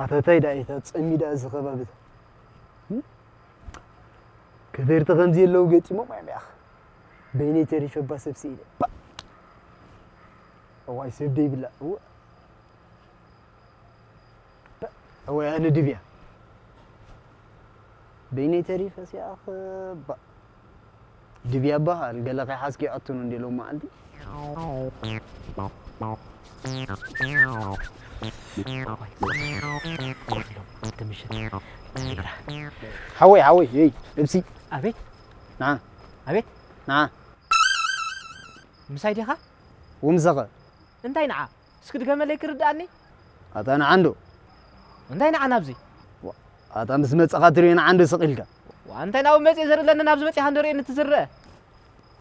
ኣተታይ ዳኢታ ጸሚዳ እዚ ከባቢታ። ከደርቲ ከምዚ የለዉ ገጢሞም እዮም ያኽ። በይነይ ተሪፈ እባ ሰብ ስኢለ። ባ! እዋይ ሰብ ደይብላ። እወ። ባ! እዋይ ኣነ ድብያ። በይነይ ተሪፈ ሲኣኽ ባ! ድብያ በሃል ገለ ከይሓዝኪ ይኣትኑ እንዴ ሎም መዓልቲ። ሓወይ ሓወይ ይ እብሲ ኣቤት ና ኣቤት ና ምሳይ ዲኻ? ውምሰኸ እንታይ ንዓ እስኪ ድገመለይ ክርድኣኒ። ኣታ ንዓ እንዶ እንታይ ንዓ ናብዚ ኣታ ምስ መጻኻ ትሪኦ ንዓ እንዶ ስቕ ኢልካ። እንታይ ናብኡ መጺእ ዘርኢ ኣለኒ ናብዚ መጺኻ እንዶ ርእየኒ እቲ ዝረአ።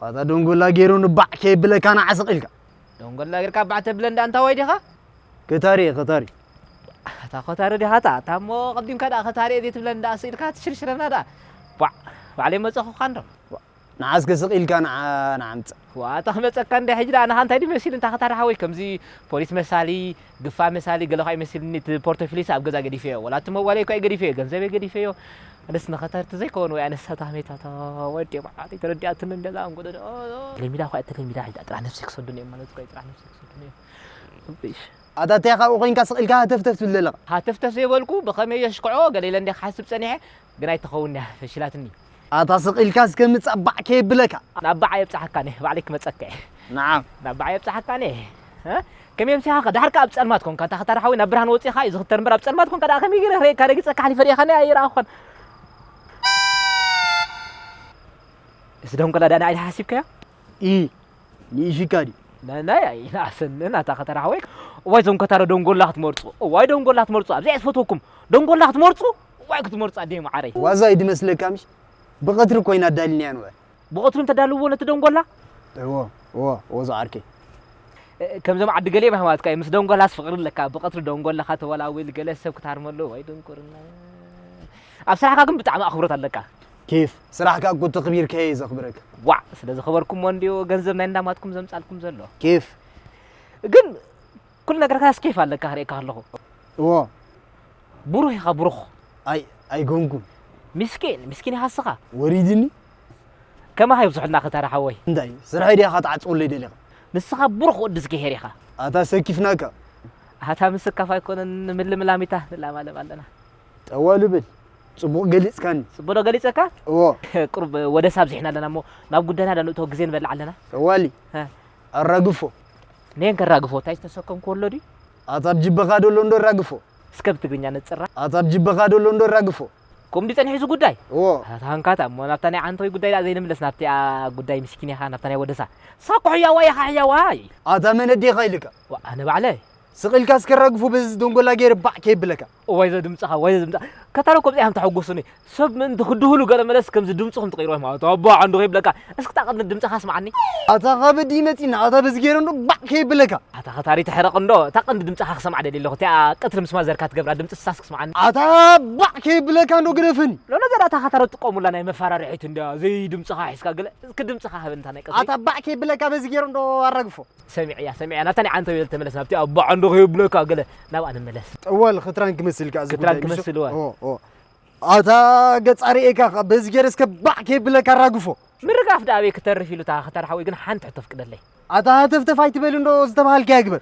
ኣታ ደንጎላ ገይሩ ንባዕ ከየብለካ ንዓ ስቕ ኢልካ። ደንጎላ ጌርካ ባዕ ተብለ እንዳ ኣንታ ወይ ዲኻ? ከታሪ ከታሪ ኣታ ኸታሪ ዲኻ ኣታ ኣታ እሞ ቀዲምካ ደኣ ኸታሪ እየ ዘይትብለ እንዳ ስኢልካ ትሽርሽረና ደኣ። ባዕ ባዕለይ መጸኹኻ እንዶ። ንዓ እስከ ስቕ ኢልካ ንዓ ንዓ ምጸእ። ዋታ ክመጸካ እንደ ሕጂ ደኣ ንኻ እንታይ ድመሲል እንታ ኸታሪ ሓወይ ከምዚ ፖሊስ መሳሊ ግፋ መሳሊ ገለ ኳ ይመስልኒ እቲ ፖርቶፊሊስ ኣብ ገዛ ገዲፈዮ ወላ እቲ ሞባይለይ ኳ ገዲፈዮ ገንዘበይ ገዲፈዮ። ኣነስ ንኸታርቲ ዘይከውን ወይ ኣነስ ሳታ ሜታታ ወዲ መዓሪ ተረዲኣትኒ እንደዛ እንጎዶ ለሚዳ ኳ ተለሚዳ ሕጂ ጥራሕ ነፍሲ ክሰዱኒ እዮም ማለት ኳ ጥራሕ ነፍሲ ክሰዱኒ እዮም። እብሽ ኣታ እንታይ ካብኡ ኮይንካ ስቕ ኢልካ ሃተፍተፍ ትብል ዘለኻ? ሃተፍተፍ ዘይበልኩ ብኸመይ የሽክዖ ገለ ኢለ እንደ ክሓስብ ጸኒሐ ግን ኣይትኸውን እያ ፈሽላትኒ። ኣታ ስቕ ኢልካ እስከ ምጻእ ባዕ ከየብለካ። ናብ ባዕ የብጽሓካ ነ ባዕለይ ክመጸካ እየ። ንዓም። ናብ ባዕ የብጽሓካ ነ። እ? ከመይ ኣምሲኻኸ? ደሓር ከኣ ኣብ ጸልማት ኮንካ፣ እንታ ኸታሪ ሓወይ ናብ ብርሃን ወጺእኻ እዩ ዝኽተር እምበር፣ ኣብ ጸልማት ኮንካ ደኣ ከመይ ገይረ ክርእየካ? ረጊጸካ ሓሊፈ ርኢኻኒ ኣይረኣኹን። እዚ ደንቆላ ደኣ ንዓይ ድሓ ሓሲብካዮ? ኢ፣ ንኢሽካ ድዩ? ናይ፣ ናይ፣ ኣይንኣሰንን፣ ኣታ ኸታሪ ሓወይ። እዋይ፣ እዞም ከታረ ደንጎላ ክትመርጹ። እዋይ፣ ደንጎላ ክትመርጹ። ኣብዚኣ እየ ዝፈትወኩም። ደንጎላ ክትመርጹ። እዋይ፣ ክትመርጹ፣ ኣደይ መዓረይ። ዋዛ እዩ ድመስለካ፣ ምሽ? ብቐትሪ ኮይና ኣዳሊናያ ንውዕል። ብቐትሪ እንተዳልውዎ ነቲ ደንጎላ? እዎ፣ እዎ፣ እዎ፣ ዝዓርከይ። እ፣ ከምዞም ዓዲ ገሌ ማህማትካ እዩ፣ ምስ ደንጎላስ ፍቕሪ ኣለካ፣ ብቐትሪ ደንጎላኻ ተወላውል፣ ገለ ሰብ ክትሃርመሉ፣ ወይ ድንቁርና። ኣብ ስራሕካ ግን ብጣዕሚ ኣኽብሮት ኣለካ። ኬፍ፣ ስራሕካ እኮ ተኽቢርካዮ እዩ ዘኽብረካ። ዋዕ፣ ስለ ዘኽበርኩሞ እንድዩ ገንዘብ ናይ እንዳማትኩም ዘምጻልኩም ዘሎ። ኬፍ። ግን ኩሉ ነገርካስ ኬፍ ኣለካ ክርእየካ ከለኹ። እዎ። ብሩህ ኢኻ፣ ብሩኽ። ኣይ፣ ኣይኮንኩን። ሚስኪን፣ ሚስኪን ኢኻ እስኻ። ወሪድኒ። ከማኻ ይብዝሑልና ኸታሪ ሓወይ። እንታይ፣ ስርሐይ ዲኻ ትዓጽወለይ ደሊኻ? ንስኻ ብሩኽ ወዲ ዝገሄር ኢኻ። ኣታ ሰኪፍናካ። ኣታ ምስካፍ ኣይኮነን፣ ንምልምላም ኢታ ንላማለም ኣለና። ጠዋሉ በል። ጽቡቕ ገሊጽካኒ። ጽቡቕ ዶ ገሊጸካ? እዎ። ቁሩብ ወደሳ ኣብዚሕና ኣለና እሞ፣ ናብ ጉዳይና ዶ ንእቶ ግዜ ንበልዕ ኣለና። ጠዋሊ። ሀ። ኣራግፎ። ነየን ከራግፎ፣ እንታይ ዝተሰከምኩ ወሎ ድዩ? ኣታ ኣብ ጅበኻ ደሎ እንዶ ኣራግፎ። እስከ ብትግርኛ ነጽራ። ኣታ ኣብ ጅበኻ ደሎ እንዶ ኣራግፎ። ከምኡ ድዩ ጸኒሑ እዚ ጉዳይ? እዎ። ኣታ ሃንካታ እሞ ናብታ ናይ ዓንተወይ ጉዳይ ደኣ ዘይንምለስ፣ ናብቲኣ ጉዳይ ምስኪን ኢኻ፣ ናብታ ናይ ወደሳ። ንስኻ እኮ ሕያዋይ ኢኻ፣ ሕያዋይ። ኣታ መን ኣዴኻ ኢልካ? ዋ፣ ኣነ ባዕለይ። ስቕ ኢልካ እስከ ኣራግፎ በዚ ደንጎላ ገይረ ባዕ ከየብለካ። እዋይ ዘድምጽኻ፣ እዋይ ዘድምጽኻ። ከታሎ እኮ ብዚኣ ተሐጎሱኒ። ሰብ ምእንቲ ክድህሉ ገለ መለስ ከምዚ ድምጽኹም ትቕይርዎ ማለት። ኣባ ዓንዱ ከይብለካ። እስኪ እታ ቀንዲ ድምጽኻ ስምዓኒ። ኣታ ኻበዲ ይመጺና፣ ኣታ በዚ ገይረ እንዶ ባዕ ከይብለካ። ኣታ ኸታሪ ትሕረቕ እንዶ፣ እታ ቀንዲ ድምጽኻ ክሰምዓ ደልየ ኣለኹ። እቲኣ ቀትሪ ምስ ማዘርካ ትገብራ ድምጺ ንሳስ ክስምዓኒ። ኣታ ባዕ ከይብለካ እንዶ ግደፈኒ። ሎሎ ዘላ እታ ኸታሮ ትጥቀሙላ ናይ መፈራርሒት እንድያ፣ ዘይ ድምጽኻ ሒዝካ ገለ፣ እስኪ ድምጽኻ ሃበኒ እታ ናይ ቀትሪ። ኣታ ባዕ ከይብለካ በዚ ገይረ እንዶ ኣራግፎ። ሰሚዐያ፣ ሰሚዐያ። ናብታ ናይ ዓንተወይ ተመለስ፣ ናብቲ ኣባ ዓንዶ ከይብለካ ገለ፣ ናብኣ ንመለስ። ጠዋል ኽትራን ክመስልካ እዚ ክትራን ጉዳይ፣ ክመስል፣ እወ። ኦ፣ ኦ። ኣታ ገጻ ርእየካ ኸ በዚ ገይረ እስከ ባዕ ከይብለካ ኣራግፎ። ምርጋፍ ደኣ ኣበይ ክተርፍ ኢሉ እታ ኸተርሓዊ ግን ሓንቲ ሕቶ ፍቅደለይ። ኣታ ሃተፍተፍ ኣይትበል እንዶ ዝተባሃልካዮ ግበር።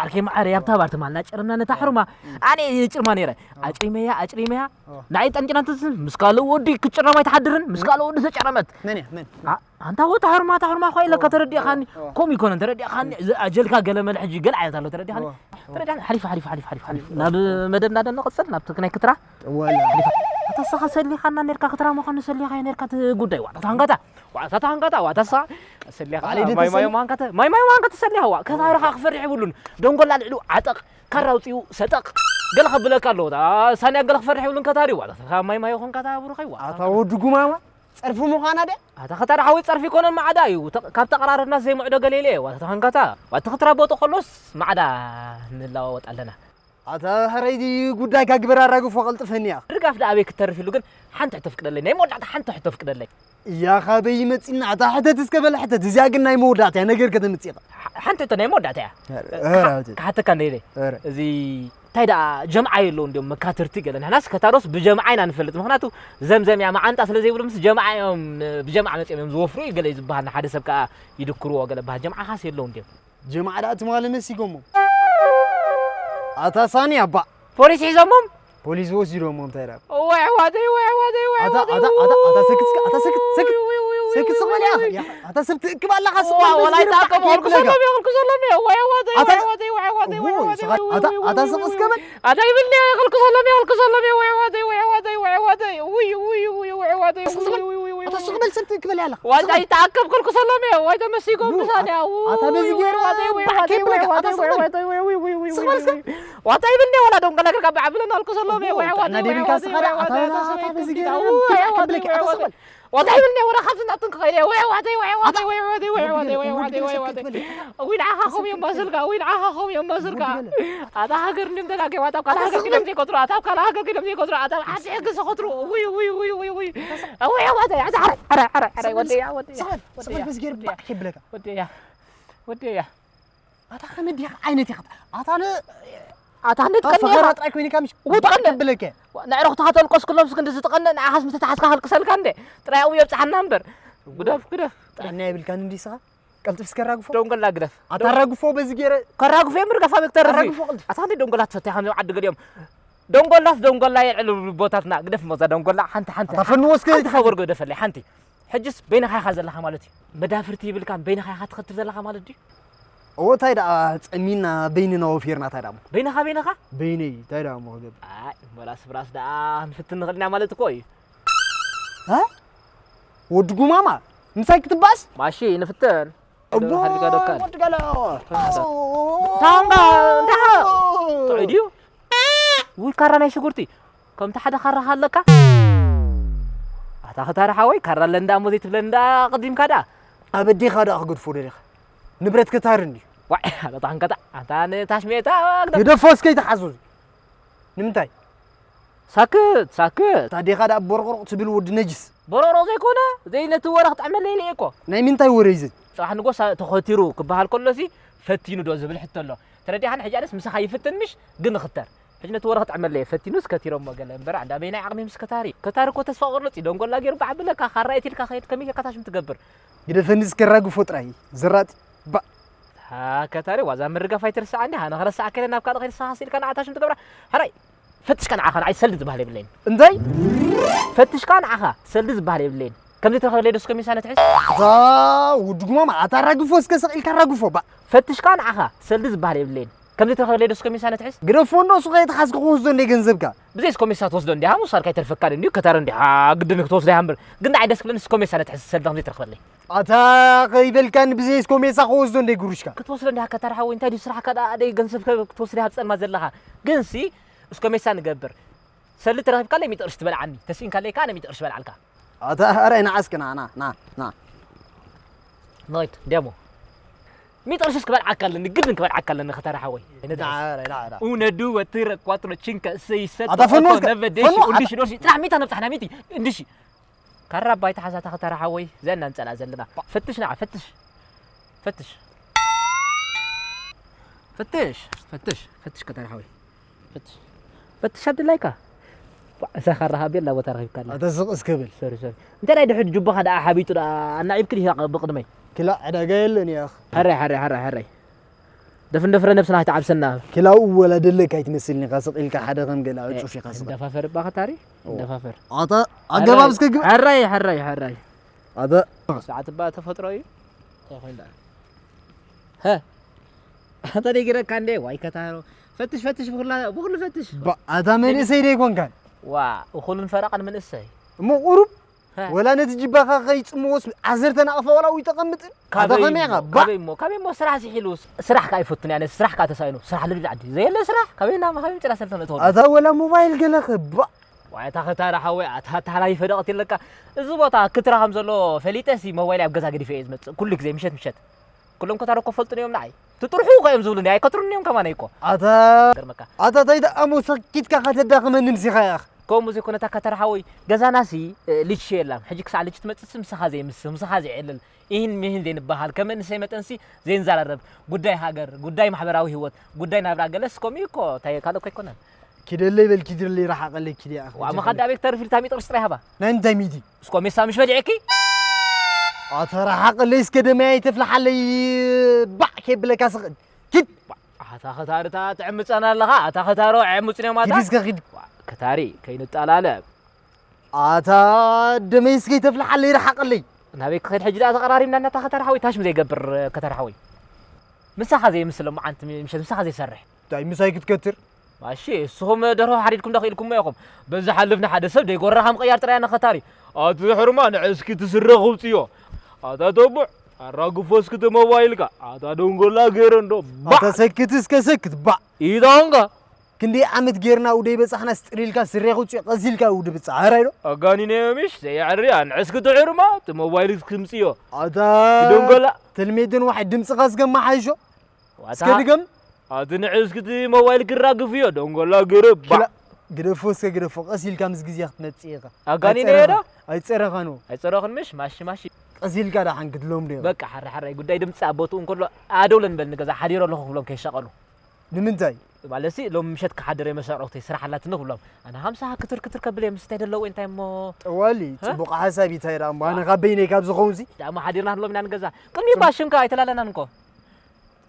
ዓርከይ መዓረ፣ ኣብታ ባር ትማልና ጨረምና ነታ ሕሩማ። ኣነ ጭርማ ነይረ። ኣጭሪመያ፣ ኣጭሪመያ። ናይ ጠንጭና ትስም፣ ምስ ካልእ ወዲ ክትጭረም ኣይትሓድርን፣ ምስ ካልእ ወዲ ተጨረመት። መን እያ? መን? ኣ-፣ ኣንታ ወታ ሕሩማ፣ እታ ሕሩማ እኮ ኢለ ከተረዲእኻኒ። ከምኡ ይኮነን፣ ተረዲእኻኒ። እዚ ኣጀልካ ገለ መለ ሕጂ ገለ ዓይነት ኣሎ፣ ተረዲእኻኒ። ተረዲእኻኒ። ሓሊፍ፣ ሓሊፍ፣ ሓሊፍ፣ ሓሊፍ፣ ሓሊፍ። ናብ መደብና ዶ ንቐጽል? ናብቲ ናይ ክትራ? ሓሊፍ። ኣታ ንስኻ ሰሊኻና ነርካ፣ ክትራ ምዃኑ ሰሊኻዮ ነርካ፣ እቲ ጉዳይ። ዋጣ ታንጋታ፣ ዋጣ ታንጋታ፣ ዋጣ ንስኻ ሰሊኻ። ኣለ ማይ ማይ ድትሰሊ? ማንካተ፣ ማይ ማይ ማንካተ ሰሊኻ። ዋ፣ ከታርኻ ክፈርሕ ይብሉን። ደንጎላ ልዕሉ ዓጠቕ፣ ካራ ኣውጺኡ ሰጠቕ። ገለ ከብለካ ኣለዎ። ታ ሳንያ ገለ ክፈርሕ ይብሉን ከታሪ። ዋጣ ማይ ማይ ይኹን ካታ ብሩኸይ። ዋ። ኣታ ወዲ ጉማማ፣ ጸርፊ ምዃና ድያ? ኣታ ከታሪ ሓወይ ጸርፊ ይኮነን ማዕዳ እዩ። ተ-፣ ካብ ተቐራረብና ዘይምዕዶ ገለ ኢለ እየ። ዋታ ተሃንጋታ። ዋቲ ክትራቦጦ ከሎስ ማዕዳ ንለዋወጥ ኣለና። ኣታ ሕረይ ጉዳይካ ግበር ኣራግፎ ቀልጥፈኒ እያ። ድጋፍ ደኣ ኣበይ ክትተርፍ ኢሉ ግን ሓንቲ ሕቶ ፍቅደለይ። ናይ መወዳእታ ሓንቲ ሕቶ ፍቅደለይ። እያ ካበይ ይመጺና? ኣታ ሕተት እስከ በል ሕተት። እዚኣ ግን ናይ መወዳእታ እያ ነገር ከተምጽእ ኢኻ። ሓ-፣ ሓንቲ ሕቶ ናይ መወዳእታ እያ። ኧረ፣ ኧረ፣ ክሓ-፣ ኣውቲ። ክሓተካ እንደ ኢለ። ኧረ። እዚ እንታይ ደኣ ጀምዓ የለውን ድዮም መካትርቲ ገለ? ንሕናስ ከታሮስ ብጀምዓ ኢና ንፈልጥ። ምኽንያቱ ዘምዘም እያ መዓንጣ ስለ ዘይብሉ ምስ ጀምዓ እዮም፣ ብጀምዓ መጺኦም እዮም ዝወፍሩ እዩ ገለ እዩ ዝበሃል። ንሓደ ሰብ ከኣ ይድክርዎ ገለ በሃል። ጀምዓ ኻስ የለውን ድዮም? ጀምዓ ደኣ ትማሊ መሲጎሞም። ኣታ ሳኒ ኣባ። ፖሊስ ሒዞሞም? ፖሊስ ወሲዶሞም እንታይ ደኣ? ወይ ኣሕዋተይ፣ ወይ ኣሕዋተይ፣ ወይ ኣታ፣ ኣሕዋተይ። ኣታ፣ ኣታ፣ ኣታ ሰክት፣ ኣታ ሰክት፣ ሰክት። ውይ፣ ውይ፣ ውይ፣ ሰክት ውይ፣ ስቕ በል ውይ፣ ኢኻ። ውይ። ያ፣ ኣታ ሰብ ትእክብ ኣለኻ ስቕ ወይ በል ወላይ በል። ታቀሙ፣ ክልኩ ሰሎም፣ ክልኩ ሰሎም፣ ወይ ኣሕዋተይ፣ ኣታ ወይ ኣሕዋተይ፣ ወይ ኣሕዋተይ፣ ወይ ውይ፣ ኣሕዋተይ፣ ስኻ-፣ ውይ፣ ኣታ፣ ውይ፣ ኣታ ውይ፣ ስቕ ውይ፣ እስከ ውይ። በል። ኣታ ይብልኒ፣ ክልኩ ሰሎም፣ ክልኩ ሰሎም፣ ወይ ኣሕዋተይ፣ ወይ ኣሕዋተይ፣ ወይ ኣሕዋተይ፣ ውይ፣ ውይ፣ ውይ፣ ወይ ኣሕዋተይ፣ ስቕ ውይ፣ በል። ውይ፣ ውይ፣ ውይ፣ ኣታ ውይ። ስቕ በል ሰብ ትእክብ ኣለ ኣለኻ። ዋንጫ ስቕ በል። ይተኣከብ፣ ክልኩ ሰሎም፣ ወይ ተመሲጎም ው፣ ምሳሌ፣ ኣታ፣ ኣው፣ ኣታ በዚ ወይ ገይሩ ኣሕዋተይ፣ ወይ ባዕ ኣሕዋተይ፣ ከይብለካ፣ ወይ ኣታ ኣሕዋተይ፣ ስቕ ወይ በል። ኣሕዋተይ፣ ወይ፣ ወይ፣ ወይ፣ ወይ፣ ስቕ በል ወይ። እስከ። ዋንጫ ይብልኒ፣ ወላ ደንቀላ ክርካ ባዕ ብለን፣ ክልኩ ሰሎም፣ ው፣ ወይ ኣሕዋተይ፣ ጥዕና ወይ ደብልካ ኣሕዋተይ፣ ስኻ ወይ ደኣ፣ ኣታ ኣሕዋተይ፣ ኣታ ወይ በዚ ኣሕዋተይ፣ ገይሩ ወይ ባዕ ኣሕዋተይ፣ ከይብለካ፣ ኣታ ወይ ስቕ በል። ኣሕዋተይ። ዋታ ይብልኒ ወላ ካብዚ ናብትን ክኸይደ ወይ ዋታ ወይ ዋታ ኣታ ወይ ዋታ ወይ ዋታ ወይ ዋታ ወይ። ውይ ንዓኻ ከምኡ እዮም ማስልካ፣ ውይ ንዓኻ ከምኡ እዮም ማስልካ። ኣታ ሃገር እንድም ተጋገ ዋታ ኣብ ካልእ ሃገር ኪዶም ዘይቆጥሩ፣ ኣታ ኣብ ካልእ ሃገር ኪዶም ዘይቆጥሩ፣ ኣታ ኣብ ዓዲ ሕጊ ዝኸትሩ። ውይ ውይ ውይ ውይ ውይ። ውይ ዋታ ኣታ ሓረ ሓረ ሓረ ሓረ ወደያ ወደያ ወደያ ወደያ። ኣታ ከመይ ዲኻ ዓይነት ኢኻ? ኣታ ን-፣ ኣታ ንጥቀኒ ፈኸራ ኢኻ። ጥራይ ኮይንካ ምሽ ውጥቀኒ። ባዕ ከብለከ። ንዕረኽቱ ከተልቆስ ኩሎም ስክ እንዲ ዝጥቀነ ንዓኻስ ምተተሓዝካ ከልቅሰልካ እንደ። ጥራይ ኣብኡ የብጽሓና እምበር። ግደፍ፣ ግደፍ። ጥዕና የብልካን እንዲ ስኻ? ቀልጥፍ እስከ ኣራግፎ። ደንጎላ ግደፍ። ኣታ ኣራግፎ በዚ ገይረ። ከራግፎ የምርገፋ ቤክተር እዚ። ኣራግፎ ቀልጥፍ። ኣታ እንደ ደንጎላ ትፈትያ ከመይ ዓዲ ገሊኦም። ደንጎላስ ደንጎላ የልዕሉ ቦታትና። ግደፍ መዛ ደንጎላ ሓንቲ፣ ሓንቲ። ኣታ ፈንዎ እስከ ሓንቲ ሓንቲ። ከበርጎ ደፈለይ ሓንቲ። ሕጅስ በይንኻ ኢኻ ዘለኻ ማለት እዩ። መዳፍርቲ ይብልካን በይንኻ ኢኻ ትኸትር ዘለኻ ማለት ድዩ? እዎ፣ እንታይ ደኣ ጸሚና በይንና ወፊርና፣ እንታይ ደኣ እሞ? በይንኻ፣ በይንኻ? በይነይ፣ እንታይ ደኣ እሞ ክገብር? ኣይ፣ እምበላ ስብራስ ደኣ ክንፍትን ንኽእል ኢና ማለት እኮ እዩ። እ? ወዲ ጉማማ፣ ምሳይ ክትባስ? ማሺ፣ ንፍትን። እቦ፣ ሓድጋ ደካል። ወዲ ገለ። ታንጋ፣ እንታይ? ጥዑይ ድዩ? ውይ፣ ካራ ናይ ሽጉርቲ። ከምቲ ሓደ ካራ ኣለካ? ኣታ ኸታሪ ሓወይ፣ ካራ ኣለ እንዳ እሞ ዘይትብለኒ እንዳ ኣቐዲምካ ደኣ። ኣብ ኣዴኻ ደኣ ክገድፎ ደሊኻ? ንብረት ከታሪ እንድዩ። ዋዕ፣ ኣታ ጣንከታ፣ ኣታ ንታሽሜታ ግደፍ። ግደፎ እስከ ይትሓዞ እዚ። ንምንታይ? ሳክት፣ ሳክት። ኣታ ኣዴኻ ደኣ ቦሮቕሮቕ ትብል ወዲ ነጅስ። ቦሮቕሮቕ ዘይኮነ፣ ዘይ ነቲ ወረ ክጥዕመለይ ኢለ እየ እኮ። ናይ ምንታይ ወረ እዩ እዚ? ጽባሕ ንጎ ሳ-፣ ተኸቲሩ ክበሃል ከሎሲ፣ ፈቲኑ ዶ ዝብል ሕቶ ኣሎ። ተረዲኻኒ? ሕጂ ኣነስ ምሳኻ ይፍትን ምሽ? ግን ንኽተር። ሕጂ ነቲ ወረ ክጥዕመለይ እየ። ፈቲኑስ ከቲሮሞ ገለ እምበር፣ ኣንዳ በይናይ ዓቕሚ ምስ ከታሪ። ከታሪ እኮ ተስፋ ቆርጽ እዩ። ደንጎላ ገይሩ ባዕ ብለካ፣ ካራ የት ኢልካ ከይድ፣ ከመይ ጌርካ ታሽም ትገብር? ግደፈኒ እስከ ራግፎ ጥራይ። ዘራጥ፣ ባእ። ሃ፣ ከታሪ ዋዛ ምርጋፍ ኣይትርስዓ እንዲ፣ ሃ፣ ንኽረስዓካ ኢለ ናብ ካልእ ከይድ ንስኻ ስኢልካ ንዓ ታሽም ትገብራ። ሃራይ፣ ፈትሽካ ንዓኻ ንዓይ ሰልዲ ዝበሃል የብለይን። እንታይ? ፈትሽካ ንዓኻ ሰልዲ ዝበሃል የብለይን። ከምዚ ትረኽበለይ ዶ እስከ ሚሳ ነትሕዝ? እዛ ውድጉማማ፣ ኣታ ራግፎ እስከ ስቕ ኢልካ ራግፎ፣ ባእ። ፈትሽካ ንዓኻ ሰልዲ ዝበሃል የብለይን። ከምዚ ትረኽበለይ ዶ እስከ ሚሳ ነትሕዝ? ግደፎ እንዶ፣ እሱ ከየትሓዝኩ ክወስዶ እንደ ገንዘብካ። ብዘይ እስኮ ሚሳ ትወስዶ እንዲኻ፣ ሙሳልካ ኣይተርፈካን እንዲዩ፣ ከታሪ እንዲኻ ግድን ክትወስዶ እያ እምበር። ግን ንዓይ ደስ ክብለኒ እስኮ ሚሳ ነትሕዝ ሰልዲ ከምዚ ትረኽበለይ። ኣታ ከይበልካኒ ብዘይ እስኮ ሜሳ ክወስዶ እንደ ጉሩሽካ። ክትወስዶ እንዲኻ ከታሪ ሓወይ፣ እንታይ ድዩ ስራሕካ ደኣ ደይ ገንዘብ ከ-፣ ክትወስድ ኢኻ ኣብ ጸልማት ዘለኻ። ግንሲ እስኮ ሜሳ ንገብር። ሰልዲ ተረኺብካለይ ሚእቲ ቅርሺ ትበልዓኒ፣ ተስኢንካለይ ከኣ ሚእቲ ቅርሺ በልዓልካ። ኣታ ኣረ ንዓ እስከ ና፣ ና፣ ና፣ ና። ኖይት፣ ደሞ። ሚእቲ ቅርሺስ ክበልዓካ ኣለኒ፣ ግድን ክበልዓካ ኣለኒ ከታሪ ሓወይ። ንዓ፣ ንዓ፣ ንዓ። ኡነ፣ ዱወ፣ ትረ፣ ኳትሮ፣ ቺንከ፣ ሰይ፣ ሰተ፣ ኣታ ፈኑ ኦቶ፣ እስከ፣ ነቨ፣ ደሺ፣ ፈኑ፣ ኡንድሺ፣ ኣታ ዶሺ። ጥራሕ ሚእታ ነብጻሕና፣ ሚእቲ፣ እንድሺ። ካራ ባይታ ሓዛታ ከታሪ ሓወይ፣ ዘና እንጸላ ዘለና። ፈትሽ ንዓ፣ ፈትሽ። ፈትሽ። ፈትሽ፣ ፈትሽ፣ ፈትሽ ከታሪ ሓወይ። ፈትሽ። ፈትሽ ኣድላይካ። እሳ ካራ ሃቤላ ቦታ ረኺብካ ኣላ። ኣታ ስቕ እስከ ብል። ሶሪ ሶሪ። እንታይ ናይ ድሕድ ጁባኻ ደኣ ሓቢጡ ደኣ ኣናዒብክ ዲኻ ብቕድመይ? ክላ ዕዳጋ የለን ያኽ። ሕራይ ሕራይ ሕራይ ሕራይ። ደፍን ደፍረ ነብስና ኣይትዓብሰና። ክላኡ ወላ ደለካ ኣይትመስልን ኢኻ ስቕ ኢልካ ሓደ ከም ገለ ዕጹፍ ኢኻ ስቕ። እንዳፋፈር እባ ኸታሪ እንዳፋፈር። ኣታ ኣገባብ እስከ ግብ። ሕራይ ሕራይ ሕራይ። ኣታ ሰዓት እባ ተፈጥሮ እዩ። እንታይ ኮይን ደኣ? ሀ ኣታ ደይ ግረካ እንዴ ዋይ ከታሮ። ፈትሽ ፈትሽ ብኹላ ብኹሉ ፈትሽ። ኣታ መንእሰይ ደይ ኮንካን። ዋ እኹልን ፈረቓን መንእሰይ። እሞ ቁሩብ ወላ ነቲ ጅባኻ ከይጽምዎስ ዓሰርተ ናቕፋ ወላ ውይ ተቐምጥን ኣታ ከመይ ኢኻ ባ ካበይ እሞ ካበይ እሞ ስራሕ ዝሒሉ ስራሕ ከኣ ይፈቱን ያነ ስራሕ ከኣ ተሳኢኑ ስራሕ ልብል ዓዲ ዘየለ ስራሕ ካበይ ናብ ካበይ ምጭራ ሰልተ ነእተወሉ ኣታ ወላ ሞባይል ገለ ክባ ዋይ ኣታ ኸታራ ሓወይ ኣታ ኣታ ሓላይፈ ደቐት የለካ እዚ ቦታ ክትራ ከም ዘሎ ፈሊጠሲ ሞባይል ኣብ ገዛ ገዲፈ እየ ዝመጽእ ኩሉ ግዜ ምሸት ምሸት ኩሎም ከታሮ እኮ ፈልጡኒ እዮም ንዓይ ትጥርሑ እኮ እዮም ዝብሉኒ ኣይከትሩኒ እዮም ከማን እኮ ኣታ ገርመካ ኣታ ታይ ደኣ እሞ ሰኪትካ ከተዳኽመኒ ምሲኻ ኢኻ ከምኡ ዘይኮነ እታ ከተራ ሓወይ ገዛናሲ ልጅ የላን ሕጂ ክሳዕ ልጅ ትመጽእሲ ምሳኻ ዘይምስህ ምሳኻ ዘይዕልል ኢህን ሚህን ዘይንበሃል ከም መንእሰይ መጠንሲ ዘይንዘራረብ ጉዳይ ሃገር ጉዳይ ማሕበራዊ ህይወት ጉዳይ ናብራ ገለስ ከምኡ እኮ እንታይ ካልእ እኮ ኣይኮነን ኪደለይ በል ኪድለይ ረሓቐለይ ኪድያ ዋ መኻዳ ቤት ተርፊ ልታሚ ጥርስ ጥራይ ሃባ ናይ እንታይ ሚዲ እስኮ ሜሳ ምሽ በሊዐኪ ኣተራሓቐለይ እስከ ደመያ ይተፍልሓለይ ባዕ ከብለካ ስኽእል ኪድ ኣታ ኸታርታ ትዕምፀና ኣለኻ ኣታ ኸታሮ ዕምፅን እዮም ኣታ ኪድ እስከ ኪድ ከታሪ ከይንጠላለብ ኣታ ደመይ እስከ ይተፍልሓለይ ረሓቐለይ ናበይ ክኸድ ሕጂ ደኣ ተቐራሪብና እናታ ኸታሪ ሓወይ ታሽም ዘይገብር ኸታሪ ሓወይ ምሳኻ ዘይምስል እሞ ዓንቲ ምሸት ምሳኻ ዘይሰርሕ እንታይ ምሳይ ክትከትር ማሺ እስኹም ደርሆ ሓሪድኩም ዶ ክኢልኩሞ ኢኹም በዚ ሓልፍና ሓደ ሰብ ደይጎራ ከም ቀያር ጥራይ ኣነ ኸታሪ ኣቲ ሕርማ ንዕስኪ ትስረ ክውፅዮ ኣታ ተቡዕ ኣራግፎ እስኪ ተመዋይልካ ኣታ ደንጎላ ገይረ እንዶ ባዕ ኣታ ሰክት እስከ ሰክት ባዕ ኢዳንጋ ክንደይ ዓመት ጌርና ውደይ በጻሕና ስጥር ኢልካ ስረ ክውፅዮ ቀስ ኢልካ ውዲ ብጻ ኣራይ ዶ ኣጋኒነዮ ምሽ ዘየዕርያ ንዕስኪ ትሕርማ እቲ ሞባይል ክምፅዮ ኣታ ደንጎላ ተልሜድን ዋሕድ ድምፅኻ ዝገማሓይሾ እስከ ድገም ኣቲ ንዕስኪ እቲ ሞባይል ክራግፍ እዮ ደንጎላ ግርብ ባዕ ግደፎ እስከ ግደፎ ቀስ ኢልካ ምስ ግዜ ክትመፅእ ኢኻ ኣጋኒነዮ ዶ ኣይፀረኻን ኣይፀረኽን ምሽ ማሺ ማሺ ቀስ ኢልካ ዳሓን ክትሎም ዶ በቃ ሓረ ሓረ ጉዳይ ድምፂ ኣብ ቦትኡ እንከሎ ኣደውለን በል ንገዛ ሓዲሮ ኣለኹ ክብሎም ከይሻቐሉ ንምንታይ ማለትሲ ሎም ምሸት ክሓድር እየ መሻቕሮክተይ ስራሕ ኣላትኒ ክብሎም ኣነ ሃምሳኻ ክትር ክትር ከብል እየ ምስታይ ደለዎ እንታይ እሞ ጠዋሊ እ? ፅቡቕ ሓሳብ እዩ እንታይ ደኣ እሞ ኣነ ካብ በይነይ ካብ ዝኸውን ሲ ደኣ እሞ ሓዲርና ህሎም ኢና ንገዛ ቅድሚ ባ ሽምካ ኣይተላለናን እኮ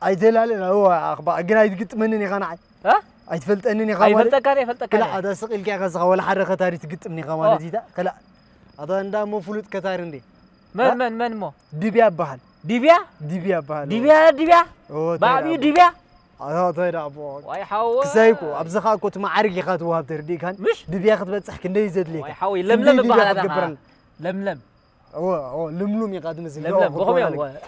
ኣይተላለን እወ ኣኽባ ግን ኣይትግጥመንን ኢኻ ንዓይ እ? ኣይትፈልጠንን ኢኻ ማለት ኣይፈልጠካ እየ ፈልጠካ ክላ እየ ኣታ ስቕ ኢልካ ኢኻ ዝኻ ወላ ሓደ ከታሪ ትግጥምኒ ኢኻ ማለት ኢታ ክላ ኣታ እንዳ እሞ ፍሉጥ ከታሪ እንዴ መን መን መን እሞ ድብያ ይበሃል ድብያ ድብያ ይበሃል ድብያ ድብያ ኦ፣ እንታይ ብዓብዩ ደኣ? ድብያ ኣታ እንታይ ደኣ እሞ ዋይ ሓወ ክሳይ እኮ ኣብዚ ኸኣ እኮ እቲ መዓርግ ኢኻ ትወሃብ ተርዲእካን ምሽ? ድብያ ክትበጽሕ ክንደይ እዩ ዘድልየካ ዋይ ሓወይ ለምለም ክንደይ ድብያ ይበሃል ኣታ ክትገብረላ ለምለም እወ እወ ልምሉም ኢኻ ትመስል ለምለም ደኦ በኸም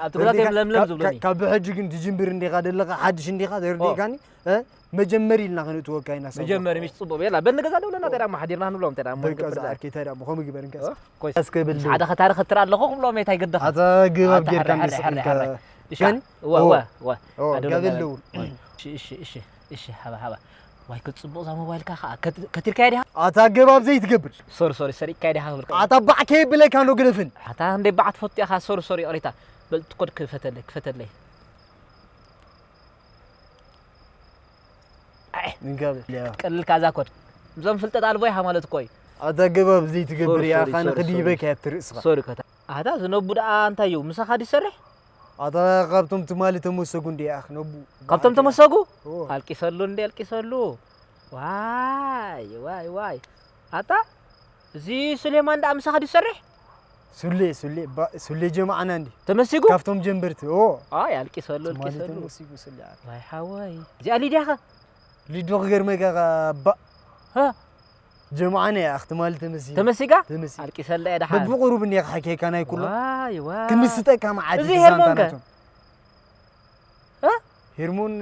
ክትበሃል እዮም ኣለካ። ካብ ብሕጂ ግን ትጅምብር እንዲኻ ደለኻ ሓድሽ እንዲኻ ተርዲእካኒ እ? መጀመሪ ኢልና ከነእትወካ ኢና ሰብ መጀመሪ ምሽ ጽቡቅ ቤላ በል ንገዛ ደውለና ተዳ ማሓዲርና ንብሎም ተዳ እሞ በቃ ይገብር እዛ ዳ። ኣርኬ እንታይ ደኣ ብኸምኡ ግበር እንከስ እ? ኮይስ እስከ ብል ደው ሓደ ኸታሪ ኸትር ኣለኹ ክብሎም የታይ ግድኻ ኣታ ግባብ ኣታ ጌርካ ሕራይ፣ ምስ ሕራይ፣ እንተ- ሕራይ። እሺ፣ ከን- እወ፣ ኦ፣ እወ፣ እወ። ኦ፣ ኣደውለና ጋብል በል። ደውል። እሺ፣ እሺ፣ እሺ፣ እሺ፣ ሃባ፣ ሃባ። ዋይ፣ ክትጽቡቕ እዛ ሞባይልካ ኸኣ። ከት-፣ ከቲርካያ ዲኻ? ኣታ ኣገባብ ዘይትገብር። ሶሪ፣ ሶሪ፣ ሰሪቕካያ ዲኻ ክብልካ። ኣታ ባዕ ከየብለካ እንዶ ግደፍን። ኣታ እንደ ባዕ ትፈቱ ኢኻ። ሶሪ፣ ሶሪ፣ ይቕሬታ። በል፣ ትኮድ ክፈተለይ፣ ክፈተለይ። ኣይ፣ ንጋብ። ቀልልካ እዛ ኮድ። እዞም ፍልጠት ኣልቦ ኢኻ ማለት እኮ እዩ። ኣታ ኣገባብ ዘይትገብር ሶሪ፣ እያ፣ ሶሪ፣ ኣኻ ሶሪ፣ ንኽድይበካ ሶሪ። እያ ኣብቲ ርእስኻ። ሶሪ፣ ከታ-፣ ኣታ፣ እዚ ነቡ ደኣ እንታይ እዩ? ምሳኻ ድዩ ዝሰርሕ? ኣታ ካብቶም ትማሊ ተመሰጉ እንዴ ኣኽ ነቡ። ካብቶም ተመሰጉ? ኦ። ኣልቂሰሉ እንዴ ኣልቂሰሉ። ዋይ ዋይ ዋይ። ኣታ እዚ ሱሌማን ደኣ ምሳኻ ድዩ ዝሰርሕ? ሱሌ ሱሌ ባ- ሱሌ ጀማዓና እንዴ። ተመሲጉ? ካብቶም ጀንበርቲ። ኦ። ኣይ ኣልቂሰሉ ትማሊ ኣልቂሰሉ። ተመሲጉ ሱሌ። ኣታ። ዋይ ሓወይ። እዚኣ ሊድያ ኸ? ሊዶ ክገርመካ ባ ሃ ጀምዓና እያ ኣኽቲ ማለት ተመሲ ተመሲጋ ተመሲ ኣልቂሰላ እያ ደሓር በብቑሩብ እኒኣ ክሓኪየካ ናይ ኩሎ ዋይ ዋይ ክምስጠካ መዓት እዚ ዛንታ ሄርሞን ከ ናቶም እ ሄርሞን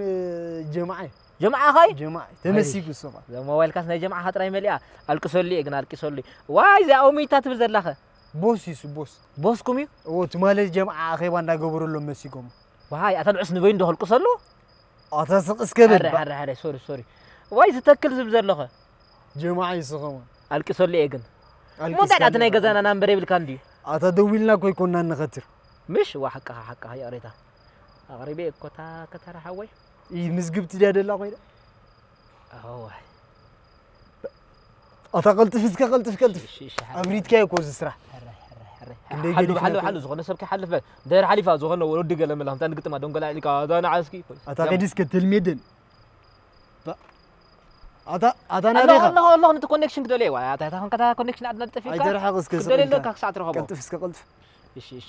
ጀምዓ ጀምዓ ኸይ ጀምዓ ተመሲጉ እሱ ኸ እዛ ሞባይልካስ ናይ ጀምዓኻ ጥራይ መሊኣ ኣልቅሰሉ እየ ግን ኣልቂሰሉ እየ ዋይ እዚኣ ኦሚታ ትብል ዘላኸ ቦስ እዩ እሱ ቦስ ቦስኩም እዩ እዎ ትማሊ ጀምዓ ኣኼባ እንዳገበረሎም መሲጎም ዋይ ኣታ ንዑስ ንበይኑ ዶ ከልቅሰሉ ኣታ ስቕ እስከ በል ኣረ ኣረ ኣረ ሶሪ ሶሪ ዋይ ዝተክል ዝብ ዘለኸ ጀማዓ ይስኸማ ኣልቅሰሉ እየ ግን እሞ እንታይ ደኣ እቲ ናይ ገዛና ናምበር የብልካ እንድዩ ኣታ ደዊልና እኮ ይኮና ንኸትር ምሽ ዋ ሓቅኻ ሓቅኻ ይቕሬታ ኣቕሪበ እኮ እታ ከተራ ሓወይ ይህ ምዝግብቲ ድያ ደላ ኮይና ኣዋይ ኣታ ቀልጥፍ እስከ ቀልጥፍ ቀልጥፍ። እሺ እሺ። ኣብሪትካ እኮ እዚ ስራሕ። ክንደይ ሓሉ ገዲፍና ሓሉ እኮ። ሓሉ ዝኾነ ሰብ ከይሓልፍ ድሕር ሓሊፋ ዝኾነ ወዲ ገለ መላ ከምታ ንግጥማ ደንጎላ ኢልካ እዛ ንዓስኪ። ኣታ ከዲስ ከተልሜደን። ኣታ ኣታ ኣለኹ ናበኻ? ኣለኹ ኣለኹ ነቲ ኮኔክሽን ክደልየ ዋ ኣታ እታ ኮንካ ኮኔክሽን ኣድና ጠፊካ። ኣይተርሓቕ እስከ ክደልየ ስቕ ኢልካ። ኣለካ ክሳዕ ትረኸቦ። ቀልጥፍ እስከ ቀልጥፍ። እሺ እሺ።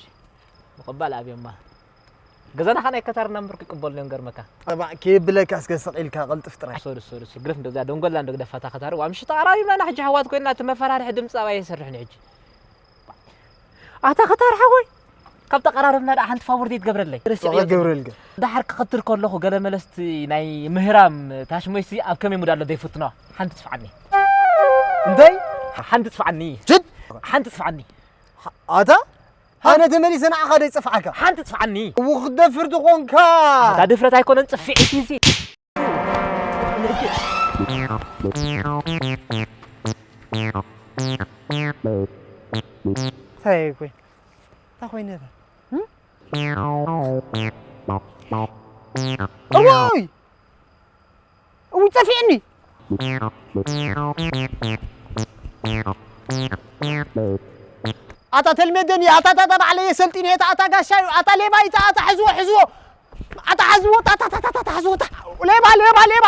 ምቕባል ኣብዮማ። ገዛና ኸ ናይ ከታርና ምርክ ቅበል ነው ገርመካ። ጠባዕ ከየብለካ እስከ ስቕ ኢልካ ቀልጥፍ ጥራይ። ሶሪ ሶሪ ሶሪ ግረፍ እንደዛ ደንጎላ እንደ ግደፋታ ከታሪ ዋ ምሽት ተቐራሪብና ና ሕጂ ኣሕዋት ኮይና እቲ መፈራርሒ ድምፂ ኣባይ ይሰርሕ ነው ሕጂ። ኣታ ከታር ሓወይ ካብ ተቐራረብና ደኣ ሓንቲ ፋቮር ዘይትገብረለይ። ጸቐ ገብረልገ። ዳሓር ክኸትር ከለኹ ገለ መለስቲ ናይ ምህራም ታሽሞይሲ ኣብ ከመይ ሙድ ኣሎ ዘይፍትኖ ሓንቲ ትፍዓኒ። እንታይ? ሓንቲ ትፍዓኒ። ችድ! ሓንቲ ትፍዓኒ። ኣታ ኣነ ተመሊሰ ንዓኻ ደይ ጽፍዓካ። ሓንቲ ትፍዓኒ። እው ክትደፍር ትኾንካ። እታ ድፍረት ኣይኮነን ጽፍዒት እዩሲ። እንታይ ኮይ? እንታይ ኮይነ እታ? እዋይ! እው ጸፊዕኒ። ኣታ ተልሜደኒ ኣታ ኣታ ኣታ ባዕለየ ሰልጢነ ኣታ ኣታ ጋሻዩ ኣታ ሌባ ይታ ኣታ ሕዝዎ ሕዝዎ ኣታ ሕዝዎ ኣታ ኣታ ኣታ ኣታ ሕዝዎ ኣታ ሌባ ሌባ ሌባ።